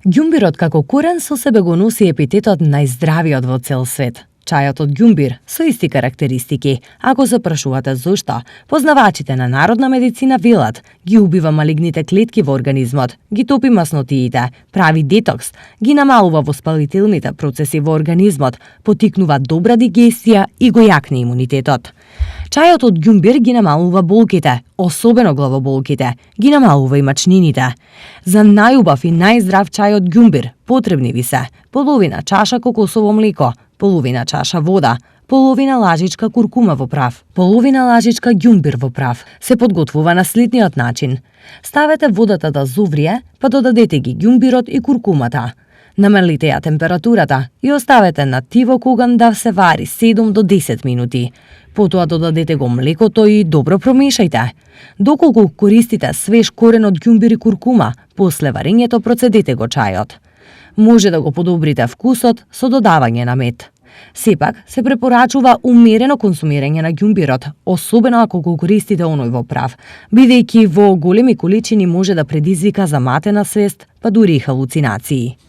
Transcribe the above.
Ѓумбирот како корен со себе го носи епитетот најздравиот во цел свет. Чајот од ѓумбир со исти карактеристики. Ако се прашувате зошто, познавачите на народна медицина велат, ги убива малигните клетки во организмот, ги топи маснотиите, прави детокс, ги намалува воспалителните процеси во организмот, потикнува добра дигестија и го јакне имунитетот. Чајот од ѓумбир ги намалува болките, особено главоболките, ги намалува и мачнините. За најубав и најздрав чај од ѓумбир потребни ви се половина чаша кокосово млеко, половина чаша вода, половина лажичка куркума во прав, половина лажичка ѓумбир во прав. Се подготвува на следниот начин. Ставете водата да зоврие, па додадете ги ѓумбирот и куркумата. Намалите ја температурата и оставете на тивок оган да се вари 7 до 10 минути. Потоа додадете го млекото и добро промешајте. Доколку користите свеж корен од ѓумбир и куркума, после варењето процедете го чајот. Може да го подобрите вкусот со додавање на мед. Сепак, се препорачува умерено консумирање на ѓумбирот, особено ако го користите оној во прав, бидејќи во големи количини може да предизвика заматена свест, па дури и халуцинации.